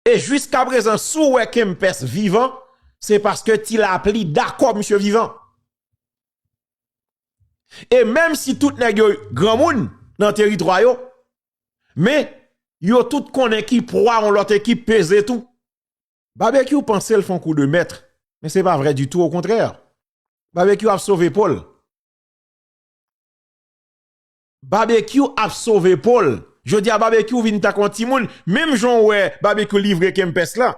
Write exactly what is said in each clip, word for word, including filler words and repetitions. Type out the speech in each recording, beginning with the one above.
E jiskaprezan, si w wè Kempès vivan, se paske Ti Lapli dakò misye vivan. E menm si tout nèg yo granmoun nan teritwa yo, men yo tout konnen ki pwa yon lòt ekip peze tou. Babekyou panse l fè yon kou de mèt, men se pa vrè ditou, okontrè. Babekyou ap sove po l. Babekyou ap sove po l. Jodi a, Babekyou vin tankou yon timoun, menm jan w wè Babekyou livre Kempès la.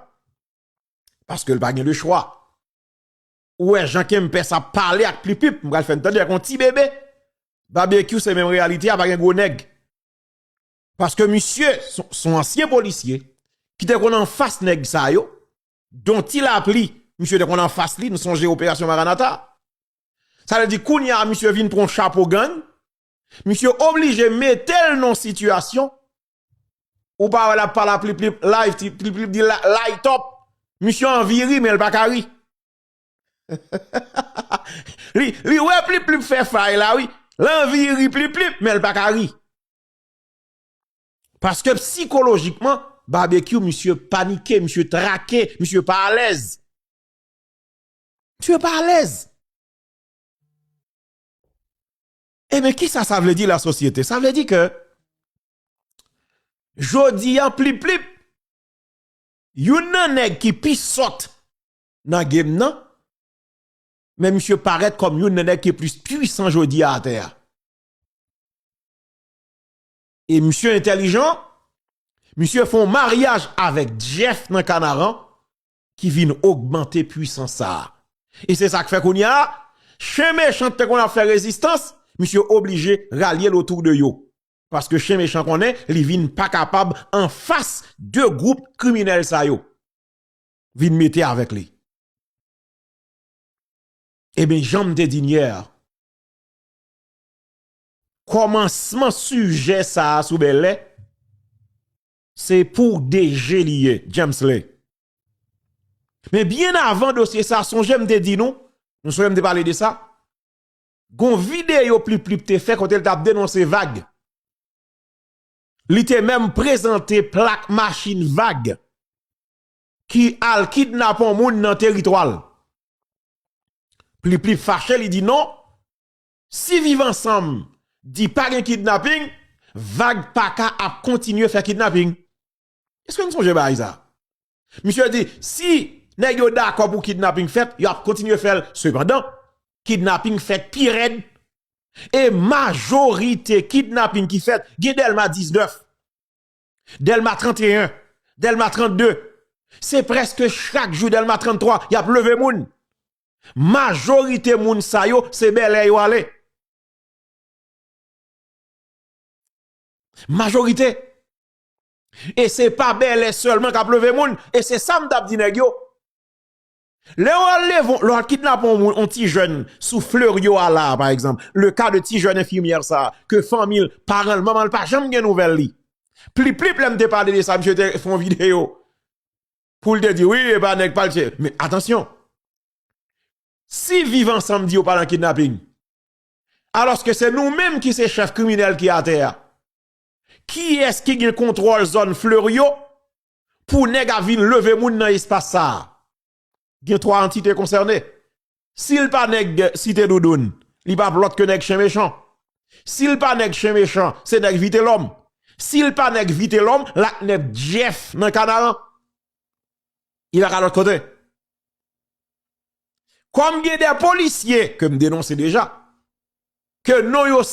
Paske l pa gen lechwa. Ou wè jan Kempès ap pale ak Pliplip, m pral fè n tande ak yon ti bebe. Babekyou se menm reyalite a, pa gen gwo nèg. Paske misye, se, se yon ansyen polisye, ki te konn anfas nèg sa yo, Don Ti Lapli, misye te konn anfas li, nou sonje operasyon Maranata. Sa vle di, kounye a, misye vin pran chapo gang, misye oblije mete l nan sitiyasyon, ou pa wè l ap pale a Pliplip, live, Ti-, Pliplip di la, light up, misye anvi ri, men l pa ka ri. Li, li wè Pliplip fè fay la, wi. L anvi ri Pliplip, men l pa ka ri. Paske sikolojikman, Babekyou, misye panike, misye trake, misye pa alèz. Misye pa alèz. Ebyen, kisa sa vle di, lasosyete? Sa vle di ke jodi a, Pliplip, youn nan nèg ki pi sòt nan game nan, men misye parèt kòm youn nan nèg ki plis pwisan jodi a atè a. E misye entèlijan, misye fè yon maryaj avèk Jeff nan Kanaran ki vin ogmante pwisans sa a. E se sa k fè kounye a, Chen Mechan te konn ap fè rezistans, misye oblije ralye l otou de yo. Paske Chen Mechan konnen li vin pa kapab anfas de gwoup kriminèl sa yo. Vin mete avèk li. Ebyen, jan m te di n yè a, kòmansman sijè sa a sou Bèlè, se pou D G li ye, James Lay. Men byen avan dosye sa, sonje m te di nou, nou sonje m te pale de sa, gon videyo Pliplip te fè kote l t ap denonse Vag. Li te menm prezante plak machin Vag ki al kidnape yon moun nan teritwa l. Pliplip fache, li di non. Si Viv Ansanm di pa gen kidnaping, Vag pa ka ap kontinye fè kidnaping. Èske n sonje bagay sa? Misye di, si nèg yo dakò pou kidnaping fèt, y ap kontinye fè l. Sepandan, kidnaping fèt pi rèd. E majorite kidnaping ki fèt, gen Dèlma diznèf, Dèlma trannteyen, Dèlma trannde. Se prèske chak jou Dèlma tranntwa, y ap leve moun. Majorite moun sa yo, se Bèlè yo ale. Majorite. E se pa Bèlè sèlman k ap leve moun. E se sa m t ap di nèg yo. Lè w al leve, lè w al kidnape yon moun, yon ti jèn sou Fleurieau a la, pa egzanp, le ka de ti jèn enfimyè sa, ke fanmi l, paran l, manman l pa janm gen nouvèl li. Pliplip, lè m te pale de sa, misye te fè yon videyo pou l te di, wi, e pa nèg pa l, se, men atansyon. Si Viv Ansanm di yo pa nan kidnaping, alòske se nou menm ki se chèf kriminèl ki atè a, kiyès ki gen kontwòl zòn Fleurieau pou nèg ap vin leve moun nan espas sa a? Gen twa antite konsène. Si l pa nèg Site Doudoun, li p ap lòt ke nèg Chen Mechan. Si l pa nèg Chen Mechan, se nèg Vitelòm. Si l pa nèg Vitelòm, l ak nèg Jeff nan Kanaran. Li pa ka lòt kote. Kòm gen de polisye ke m denonse deja, ke non yo